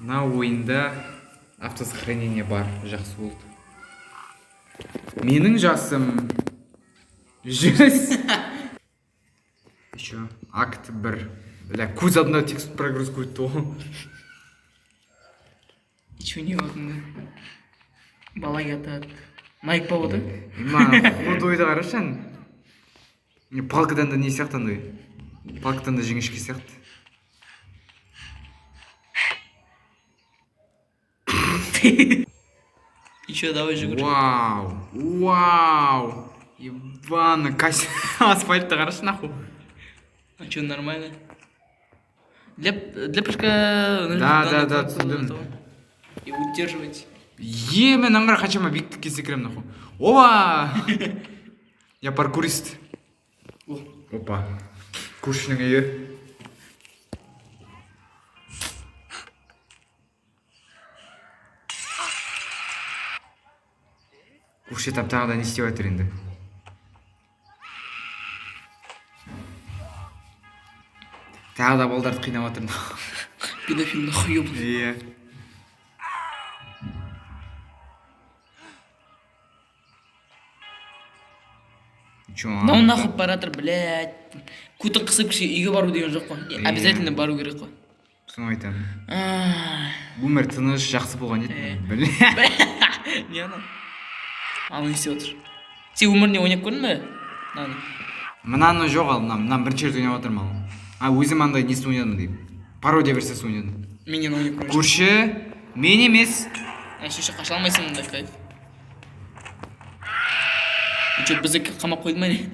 Мына ойында автосохранение бар, жақсы болды. Менің жасым 100. Еще акт 1. Бля, көз алдымда текст прогрузка өтті ғой. Ничего не алдында. Бала жатады. Найк па болды? Ма, худойды қарашы ән. Не, палкадан да не сияқты андай. Палкадан да жіңішке сияқты. Еще давай жүгір. Вау, вау. Ебано, кась асфальтты қарашы нахуй. А что, нормально? Для прыжка нужно Да, да, данную да, кнопку түсіндім. на то. И удерживать. Е, мен аңғара қаншама биіктікке секіремін нахуй. Опа! Я паркурист. О. Опа. Көршінің үйі. Көрші там тағы да не істеп жатыр енді? Тағы да балдарды қинап жатыр. Педофил нахуй ёбаный. Иә. Чё? Мынау нахуй баратыр, блядь. Көтін қысып кішкене үйге бару деген жоқ қой. Иә. Обязательно бару керек қой. Соны айтамын. Ах. Өмір тыныш, жақсы болған еді. Е. Бля. Не анау? Ал не істеп отыр? Сен өмірінде ойнап көрдің бе? Мынаны. Мынаны жоқ ал, мынаны бірінші рет ойнап жатырмын ал. А өзім андай несін ойнадым деймін. Пародия версиясын ойнадым. Менен ойнап көрген. Көрші, мен емес. А шеше қаша алмайсың мында кайф. И чё, бізді қамап қойды ма не?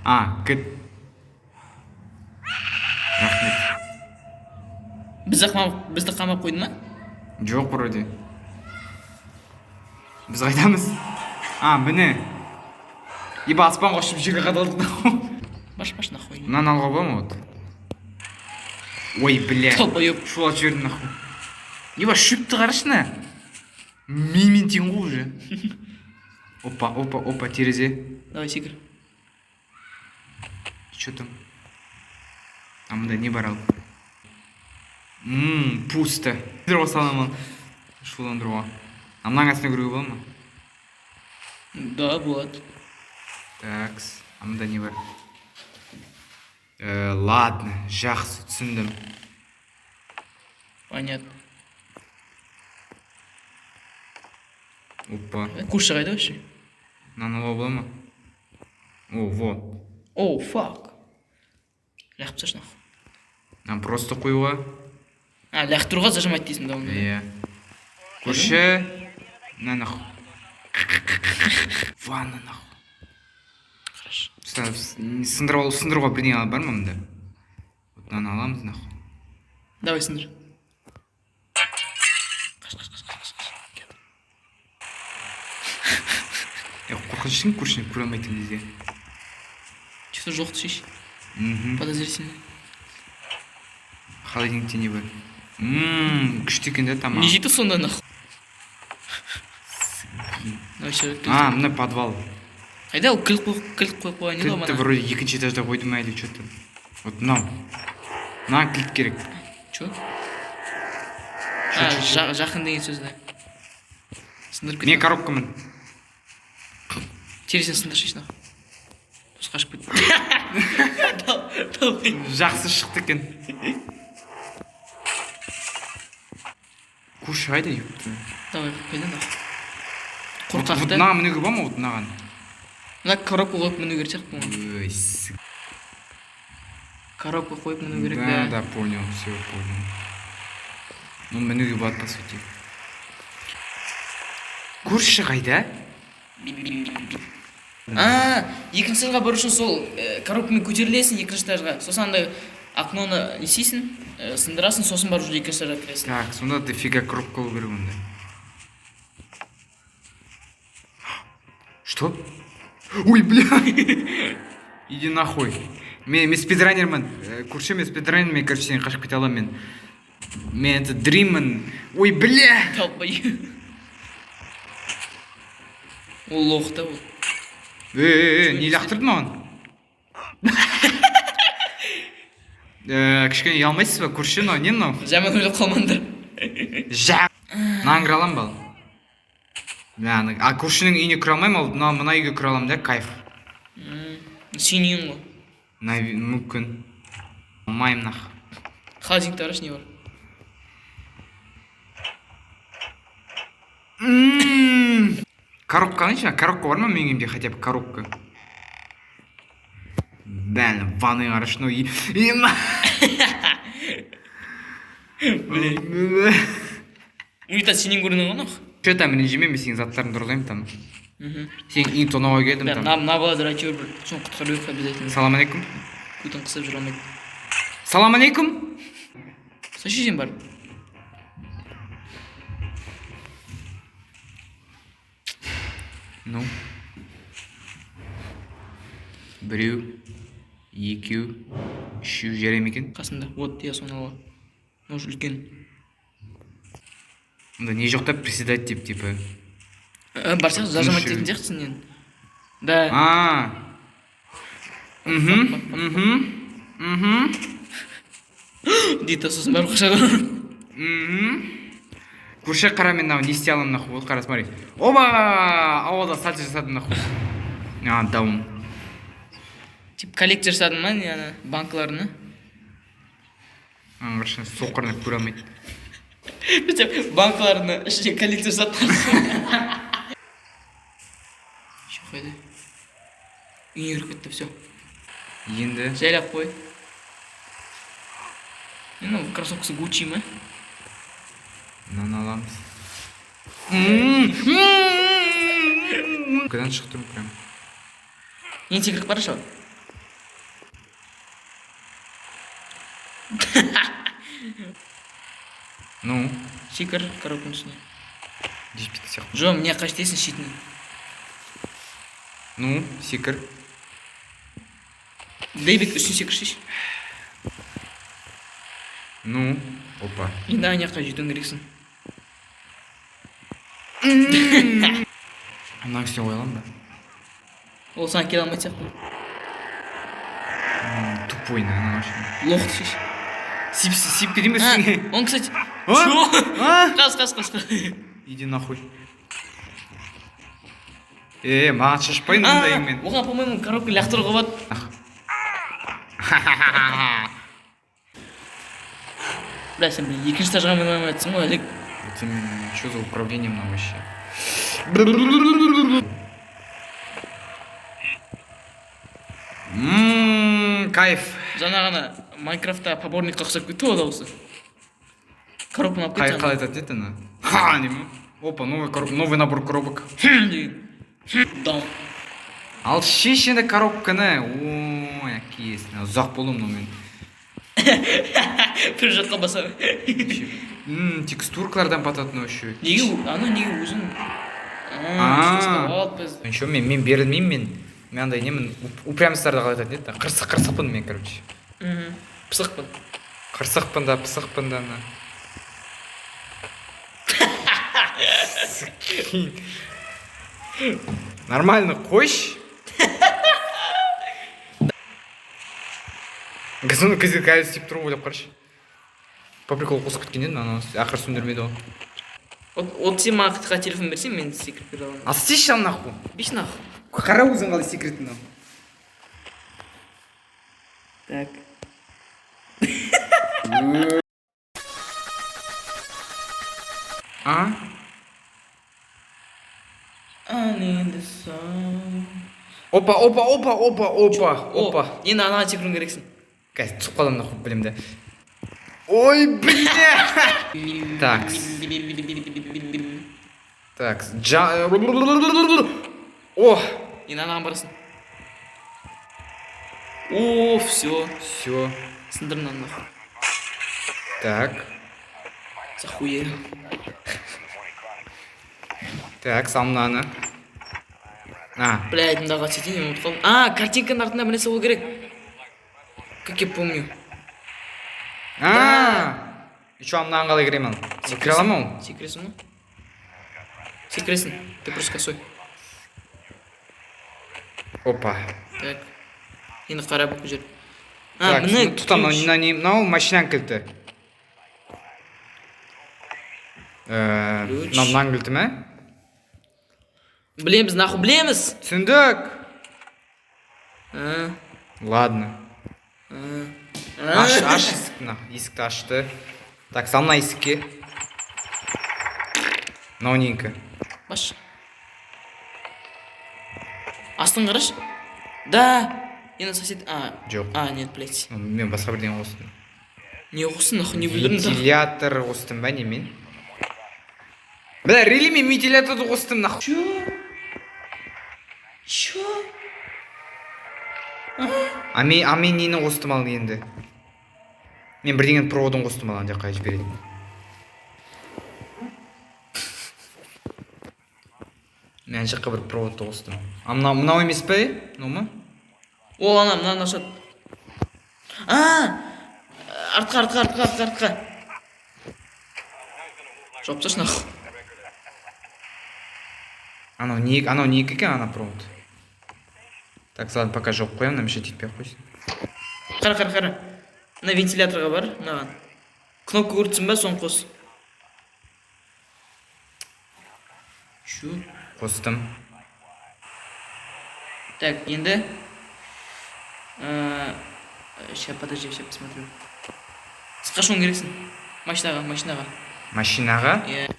А, кіт. Рахмет. Бізді қамап қойды ма? Жоқ вроде. Біз қайдамыз? А, міне. Еба аспанға ұшып жерге қадалдық нахуй. Баш баш нахуй. Мынаны алуға бола ма вот? Ой, бля. Долбоёб. Шулатып жібердім нахуй. Еба шөпті қарашы на. Менімен тең ғой уже. Опа, опа, опа, терезе. Давай секір. Че там? А мында не бар ал? Пусто. Сындыруға саламын. Шуландыруға. А мынаның астына кіруге бола ма? Да, болады. Такс. А мында не бар? Ладно, жақсы, түсіндім. Понятно. Опа. Көрші қайда вообще? Мынаны алуға бола ма? О, во. О, фак. Лақтырып тасташы нахуй. Мынаны просто қоюға. А, лақтыруға зажимать дейсің да онда. Иә. Көрші. На нахуй. Ванна нахуй. Қарашы. Сындыруға бірдеңе бар ма мында? Вот мынаны аламыз нахуй. Давай сындыр. Қаш, қаш, қаш, қаш, қаш. Кет. Е, қорқыныштың көршіні көре алмайтын кезде. Чё-то жоқ шеш. Мхм. Подозрительно. Холодильникте не бар? Күшті екен да тамақ. Не жейді сонда нахуй? Давай всё. А, мына подвал. Қайда ол кілт қойып кілт қойып қойған еді ғой Кілтті мана. вроде екінші этажда қойды ма или что-то. Вот мынау. Мына кілт керек. Чё? Чё, А, чё, чё? жақын деген сөз да. Сындырып Мен кет. коробкамын. Терезені сындыршы нахуй. Дос қашып кетті. Давай. Жақсы шықты екен. Көрші қайда ёпта? Давай, қайда нахуй? Қорқақ Вот та. мынаған мінуге бола ма вот мынаған? Мына коробка қойып міну керек сияқты бұған. Ой, Коробка қойып міну керек Да, да. да, понял, все понял. Ну, мінуге болады, по сути. Көрші қайда? А, екінші этажға бару үшін сол коробкамен көтерілесің екінші этажға. Сосын андай окноны не істейсің, сындырасың, сосын барып уже екінші этажға кіресің. Так, сонда дофига коробка болу керек онда. Что? Ой, бля! Иди нахуй. Мен спидранермін. Көрші, мен спидранер, мен, короче, сен қашып кете аламын мен. Мен это дриммін. Ой, бля! Долбоеб. Ол лох та ол. Э, не лақтырды маған? Кішкене ұялмайсыз ба, көрші? Мынау не мынау? Жаман ойлап қалмаңдар. Жа, мынаны кіре аламын ба? Мынаны, а, көршінің үйіне кіре алмаймын, ал мына үйге кіре аламын да, кайф. Сенің үйің ғой. Мүмкін. Алмаймын нах. Холодильникте қарашы, не бар. Коробка қанша? Коробка бар ма менің үйімде, хотя бы коробка? Бәлі, ванный қарашы, ну Блин. Унитаз сенен көрінген ғой нах. Че там, ренжіме, мен сенің заттарыңды ұрлаймын там. Сенің үйің тонауға келдім Бля, там. Мына балалар әйтеуір бір соны құтқару керек обязательно. Салам алейкум. Көтін қысып жүре алмайды. Салам алейкум. Сол барып. Ну. Біреу, екеу, үшеу, жарай ма екен? Қасында. Вот, иә, соны ал. Может, үлкен. Мында не жоқ та, приседать деп типа. Барсақ, зажимать Мүшел. ететін сияқтысың енді. Да. А. Мхм, мхм, мхм, Дейді, сосын барып қашады. Мхм. Көрші, қара, мен мынау не істей аламын нахуй. Вот қара, смотри. Оба! Ауада сальто жасадым нахуй. А, даун. Тип коллекция жасадың ма, не, ана банкаларны? Ана қарашы, соқырына көре алмайды. Бүйтіп банкаларны ішіне коллекция жасатқан. Еще қайда? Үйіне кіріп кетті, все. Енді Жайлап қой. Ну, кроссовкасы Гуччи ма? Мынаны аламыз. Кадан шықтым прям. Енді секіріп қарашы ал. Ну, Секір коробканың үстіне. Жетпейтін сияқты. Жоқ, міне, қаш дейсің шетіне. Ну, секір. Дэйбек, үстіне секіршейші. Ну, опа. Енді ана жаққа жетуің керексің. Мынаның үстіне қоя аламын ба? Ол саған келе алмайтын сияқты. Тупой, наверное, вообще. Лоқты шеш. Сип, сип берейін бе А, үстіңе? он, кстати. А? Чё? А? Қас, қас, қас, қас. Иди нахуй. Е, маған шашпайын А, ондайыңмен. оған, по-моему, коробка лақтыруға болады. Бля, сен бір екінші этажға міне алмай жатсың ғой, Олег. Вот именно, что за управление мынау вообще? Кайф. Жаңа ғана Майнкрафтта поборникқа ұқсап кетті ғой дауысы. Коробканы алып Қалай кетті. Қалай айтатын еді ана? Ха, деймін. Опа, новый короб, новый набор коробок. Деген. Даун. Ал шеш енді коробканы. Ой, әкесіне. Ұзақ болды мынаумен. Бір жаққа басамын. Текстуркалардан бататын вообще. Неге ана, неге өзің? А. Ұстап алып біз. Еще мен берілмеймін мен. Мен андай немін, упрямецтарды қалай айтатын еді? Қырсық, қырсықпын мен, короче. Пысықпын. Қырсықпын да, пысықпын да ана. Скин. Нормально, қойшы. Газон қазір істеп тұр ғой, ойлап қарашы. По приколу қосып кеткен едім, ана ақыры сөндірмеді ғой. Вот сен маған қытқа телефон берсең, мен секіріп бере аламын. Ал істеші, ал нахуй. Беш нахуй. Қара, өзің қалай секіретін мынау. Так. А? I need the sun. Опа, опа, опа, опа, опа, опа. О, енді анаған секіруің керексің. Қазір түсіп қаламын нахуй, білемін да. Ой, бля! Так. Так, джа... О! Енді анаған барасың. О, все. Все. Сындыр мынаны нахуй. Так. Захуел. Так, сал мынаны. А, Блядь, мындағы сөйтейін, мен ұмытып қалдым. А, картинканың артында бір нәрсе болу керек. Как я помню. А! Еще мынаған қалай кіремін ал? Кіре аламын ол? Секіресің ғой. Секіресің. Ты просто косой. Опа. Так. Енді қара, бүкіл жер. А, Так, міне тоқта, мынау ключ. мынау не? Мынау машинаның кілті. Ключ. Мынау мынаның кілті ме? Білеміз, нахуй, білеміз. Түсіндік. А, Ладно. а. Аш, аш есікті, мына есікті ашты. Так, сал мына есікке. Мынау ненікі? Баш. Астын қарашы. Да. Енді сосед. А. Жоқ. А, нет, блядь. Мен басқа бірдеңе қостым. Не қостың, нахуй, не бүлдірдің тағы? Вентилятор қостым ба, немен? Бля, рели мен вентиляторды қостым, нахуй. Чё? Чё? А мен нені қостым ал енді? Мен бірдеңенің проводын қостым, ал ана жаққа жіберейін. Мен ана жаққа бір проводты қостым. А мынау, мынау емес пе? Мынау ма? Ол ана, мынаны ашады. А! Артқа, артқа, артқа, артқа, артқа. Жауып тасташы, нахуй. Анау не, анау не екен, ана провод? Так, ладно, пока жауып қоямын, мына мешать етпей ақ қойсын. Қара, қара, қара. Мына вентиляторға бар, мынаған. Кнопка көріп ба, соны қос. Чё? Қостым. Так, енді. Сейчас, подожди, сейчас посмотрю. Тысқа шығуың керексің. Машинаға, машинаға. Машинаға? Иә.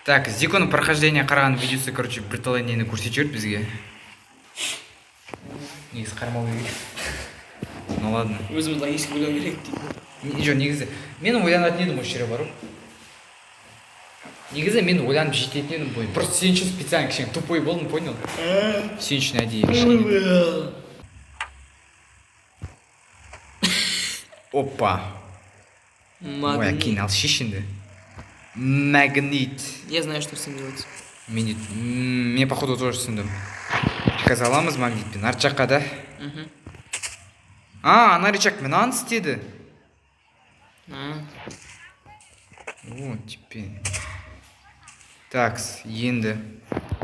Так, Зиконың прохождение қараған видеосы, короче, бірталай нені көрсетіп жіберді бізге. Негізі қарамау керек. Ну ладно. Өзіміз логически ойлау керек дейді. Жоқ, негізі мен ойланатын едім осы жерге барып. Негізі мен ойланып жететін едім бойы. Просто сен үшін специально кішкене тупой болдым, понял? Сен үшін әдейі кішкене. Опа. Ой, Магнит. әкең, ал шеш енді. Магнит. Я знаю, что с ним делать. Мен де, мен, походу, тоже түсіндім. Қазір аламыз магнитпен. Арт жаққа да. Мгм. А, ана рычаг мынаны істеді. А. О, теперь. Так, енді.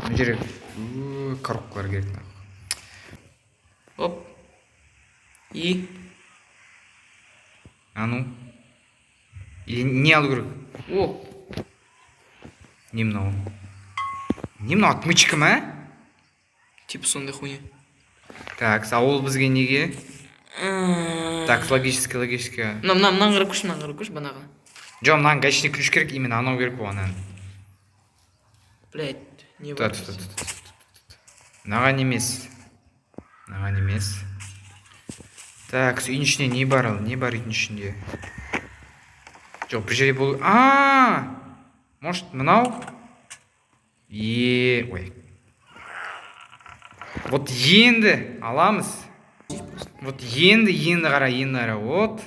Мына жерге коробкалар керек, нахуй. Оп. И. А ну. Или не алу керек? О. Не мынау? Не мынау, отмычка ма? Типа сондай хуйня. Так, а ол бізге неге? Так, логически, логически. Мына, мына, мынаны қарап көрші, мынаны қарап көрші, банағы. Жоқ, мынаның гаечный ключ керек, именно анау керек оған. Блять, не Тұра, бар. тұра, тұра, тұра, тұра. Мынаған емес. Мынаған емес. Так, үйдің ішінде не бар ал? Не бар үйдің ішінде? Жоқ, бір жерде болу. А! Может, мынау? Е, ой. Вот енді аламыз. Вот енді, енді қара, енді қара. Вот.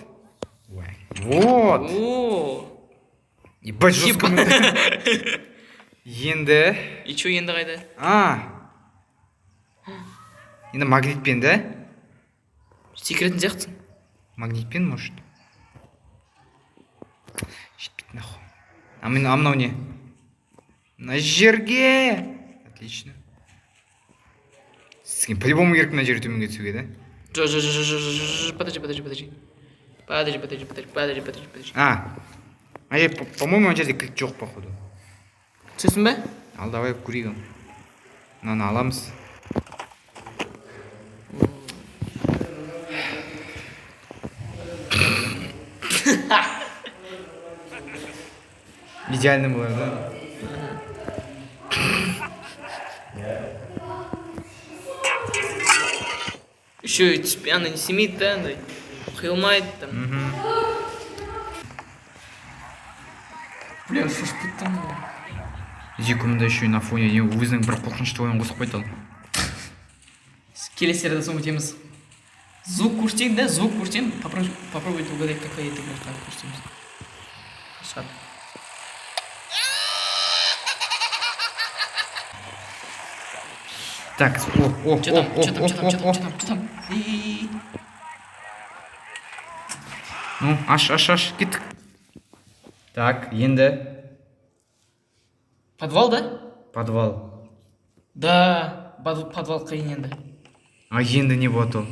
Ой. Вот. О. Ебать, жестко. Енді. И чё, енді қайда? А. Енді магнитпен, да? Секіретін сияқтысың. Магнитпен, может? Жетпейді, нахуй. А мен, а мынау не? Мына жерге. Отлично. Сізге по-любому керек мына жерге төменге түсуге, да? Жоқ, жоқ, жоқ, жоқ, жоқ, жоқ, жоқ, подожди, подожди, подожди. Подожди, подожди, подожди, подожди, подожди, подожди. А. Мына жер, по-моему, мына жерде кілт жоқ, походу. Түсесің бе? Ал, давай көрейік. Ал. Мынаны аламыз. Идеально было, да? Еще и түспей, ана не істемейді да, андай. Қиылмайды там. Бля, шошып кеттім ғой. Зико мында еще и на фоне не өзінің бір қорқынышты ойын қосып қойды ал. Келесі серияда соны өтеміз. Звук көрсетейін да, звук көрсетейін. Попробуйте угадать, какая это игра, так көрсетеміз. Шығады. Так, о, о, Че о, там, о, че там, о, че там, о, че там, о. че там, че там? И- Ну, аш, аш, аш, кеттік. Так, енді Подвал, да? Подвал. Да, подвал қиын енді. А енді не болады ол?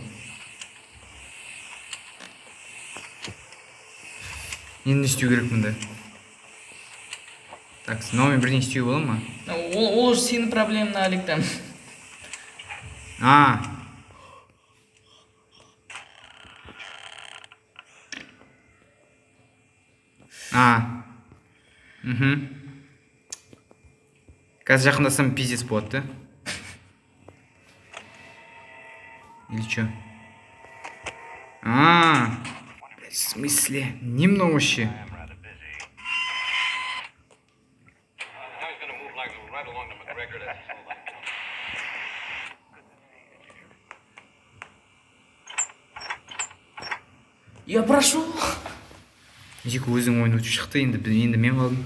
Енді не істеу керек мұнда? Так, мынаумен бірдеңе істеуге бола ма? Ол уже сенің проблемаң, Алик, там. А. А. Мхм. Қазір жақындасам, пиздец болады, да? Или чё? А. Блядь, в смысле? Не мынау вообще? I'm rather busy. Now he's gonna move like right along to McGregor to sell that company. Я прошу. Жеке өзің ойын өтіп шықты, енді енді мен қалдым.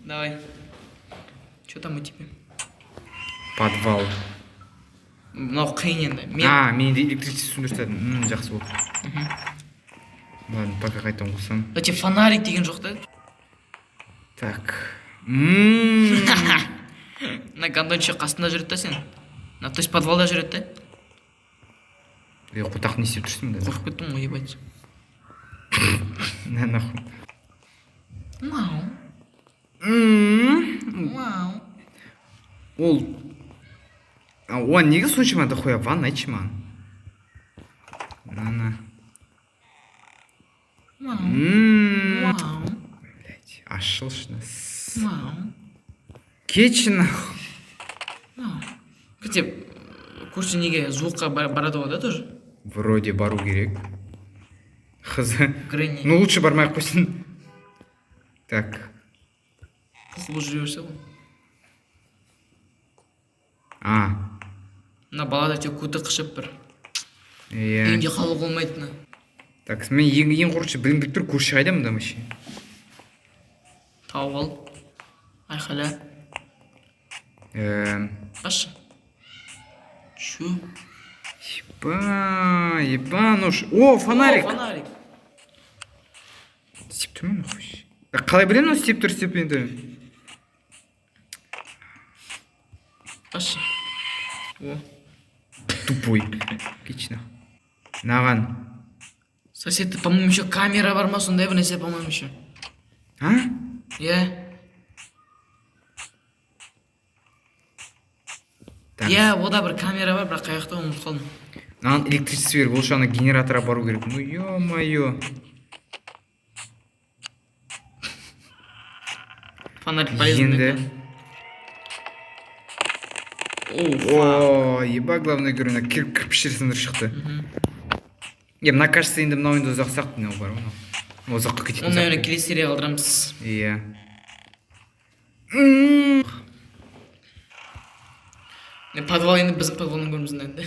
Давай. Че там у тебя? Подвал. Мынау қиын енді. Мен А, мен енді электричество сөндіріп тастадым. Жақсы болды. Ладно, пока қайтадан қосамын. Вообще фонарик деген жоқ та. Так. Мына гондончик қасында жүреді да сен. Мына, то есть, подвалда жүреді да. Ей, қотақ, не істеп тұрсың мында? Қорқып кеттім ғой, ебать. На нахуй. Вау. Вау. Ол а, оған неге соншама дохуя ванна, айтшы маған. На. Вау. Вау. Блять, ашылшы. Вау. Кетші нахуй. Вау. Кстати, көрші неге звукқа барады ғой да тоже? Вроде бару керек. Хз. Грэнни. Ну, лучше бармай ақ қойсын. Так. Қысылып жүре берсе ғой. А. Мына балада тек көті қышып бір. Иә. Үйінде қалуға болмайды мына. Так, мен ең қорқынышты білгім келіп тұр, көрші қайда мында вообще? Тауып ал. Айқайла. Басшы. Чё? Еба, ебануш. О, фонарик. О, фонарик. Істеп тұр ма нахуй? Қалай білемін, ол істеп тұр, істеп енді. Басшы. О. Тупой. Кетші нахуй. Мынаған. Соседте, по-моему, еще камера бар ма, сондай бір нәрсе, по-моему, еще. А? Иә. Так. Иә, ода бір камера бар, бірақ қай жақта, ұмытып қалдым. Мынаған электричество керек, ол үшін ана генераторға бару керек. Ну, ё-моё. Фонарик полезный Енді. екен. О, О, еба, главный герой мына кірпіштер сындырып шықты. Е, мына, кажется, енді мына ойынды ұзақ сияқты, мынау бар ғой, мынау. Ұзаққа кететін оны, наверное, сияқты. Келесі серия қалдырамыз. Иә. Не, подвал енді біздің подвалдан көреміз енді.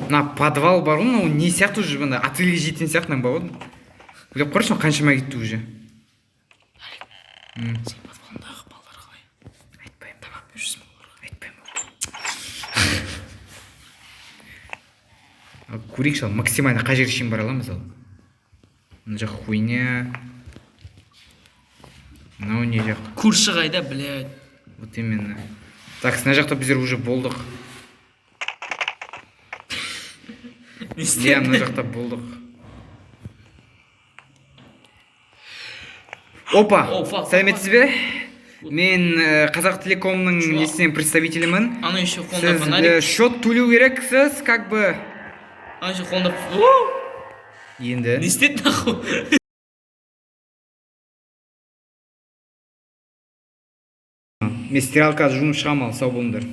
Мына подвал бар ғой, мынау не сияқты уже, мына отельге жететін сияқты мына бар ғой. Ойлап қарашы, мына қаншама кетті уже. Сен подвалындағы балалар қалай? Айтпаймын. Тамақ беріп жүрсің ба оларға? Айтпаймын. Ал көрейікші, ал максимально қай жерге шейін бара аламыз ал. Мына жақ хуйня. Мынау не жақ? Көрші қайда, блядь? Вот именно. Так, мына жақта біздер уже болдық. Не Иә, мына жақта болдық. Опа! О, fuck. Сәлеметсіз бе? Мен Қазақ Телекомның Чувак. несінен представителімін. Ана еще қолында Сіз фонарик. Счет төлеу керексіз, как бы. Ана еще қолында. О! Енді. Не істеді нахуй? Мен стиралка жуынып шығамын, ал сау болыңдар.